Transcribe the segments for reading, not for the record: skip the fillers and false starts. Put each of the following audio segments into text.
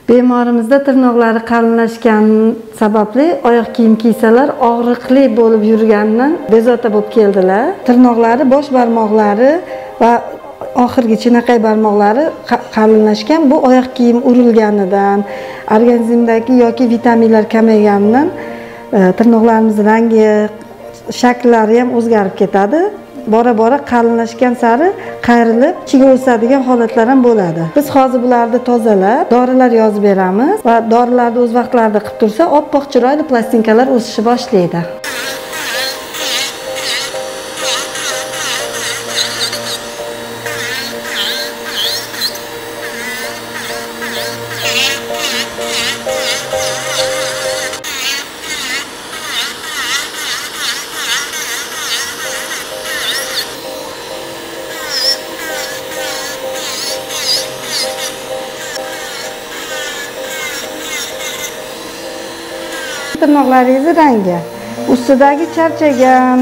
Bemorimizda tirnoqlari qalinlashgani sababli oyoq kiyim kiysalar og'riqli bo'lib yurganidan bezovta bo'lib keldilar. Tirnoqlari, bosh barmoqlari va oxirgi chinaqay barmoqlari qalinlashgan. Bu oyoq kiyim urilganidan, organizmdagi yoki vitaminlar kamayganidan tirnoqlarimiz rangi, shakllari ham o'zgarib ketadi. Bora-bora qalinlashgan sari qayrilib, ichiga o'sadigan holatlar ham bo'ladi. Biz hozir bularni tozalab, dorilar yozib beramiz va dorilarni o'z vaqtlarida qilib tursa, oppoq chiroyli plastinkalar o'sishni boshlaydi. Tirnoqlaringizni rangi ustidagi charchagan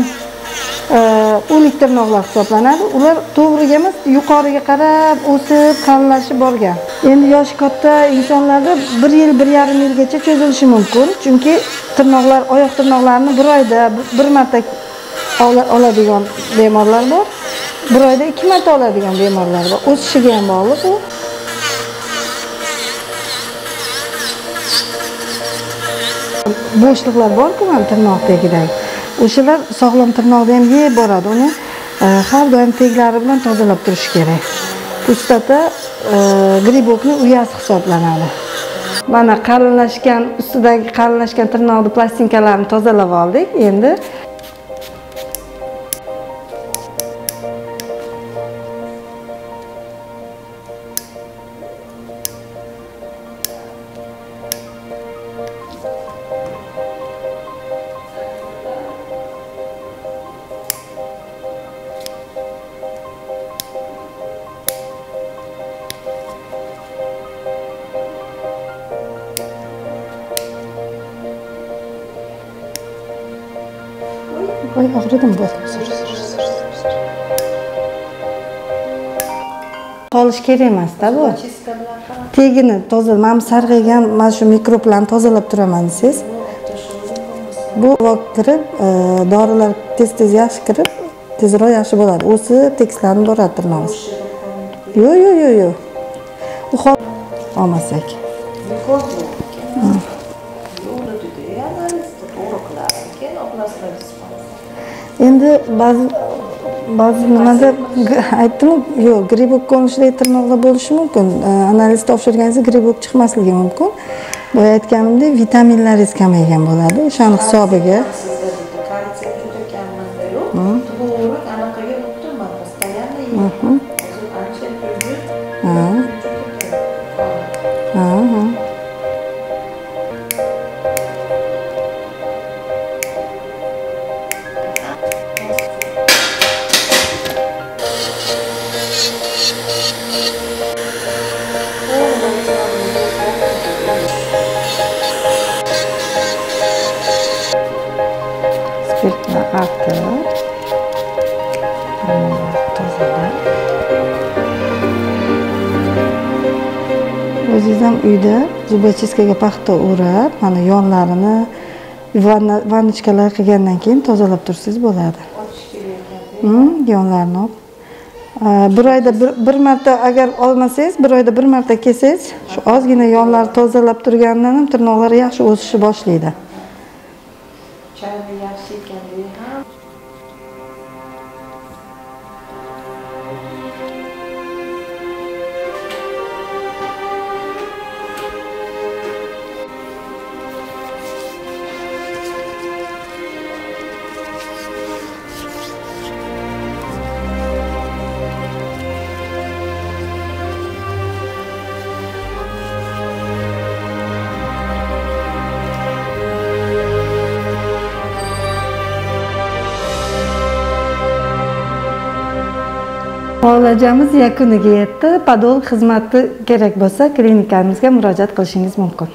o'lik tirnoqlar hisoblanadi. Ular to'g'riga emas, yuqoriga qarab o'sib, qalinlashib borgan. Endi yoshi katta insonlarda 1 yil, 1,5 yilgacha cho'zilishi mumkin. Chunki tirnoqlar, oyoq tirnoqlarini bir oyda bir marta oladigan bemorlar bor. Bir oyda 2 marta oladigan bemorlar bor. O'sishiga ham bog'liq u. Bo'shliqlar bor-ku mana tirnoq tagidagi. O'shalar sog'lom tirnoqni ham yeb boradi. Uni har doim teglari bilan tozalab turish kerak. Pustota gribokni uyasi hisoblanadi. Mana qalinlashgan, ustidagi qalinlashgan tirnoqni plastinkalarini tozalab oldik. Endi voy og'ridim bu. Qolish kerak emas-da bu. Tegini toza, mana bu sarg'aygan mana shu mikroblarni tozalab turaman desangiz. Bu vaqt kirib, dorilar tez-tez yaxshi kirib, tezroq yaxshi bo'ladi. O'sib, tekislanib boradi tirnog'ingiz. Yo'q, yo'q, yo'q, yo'q. U olmasak. Endi ba'zi nimada aytdim-ku, yo'q, gribok ko'rinishidagi tirnoqlar bo'lishi mumkin. Analiz topshirganingizda gribok chiqmasligi mumkin. Boya aytganimdek, vitaminlaringiz kamaygan bo'ladi. O'shani hisobiga. Kalsiy juda kam menda yo'q. Tvorog anaqaga o'tdim man, постоянно yeyman. Hozir ancha kunga. Spirtni artib, tozalab. O'zingiz ham uyda zubachistkaga paxta o'rab, mana yonlarini vannichkalar qilgandan keyin tozalab tursangiz bo'ladi. Yonlarini olib. Bir oyda bir marta agar olmasangiz, bir oyda bir marta kelsangiz, shu ozgina yonlari tozalab turganidan ham tirnoqlar yaxshi o'sishni boshlaydi. Chayni yaxshi ekanligi ham. Muolajamiz yakuniga yetdi. Podolog xizmati kerak bo'lsa, klinikamizga murojaat qilishingiz mumkin.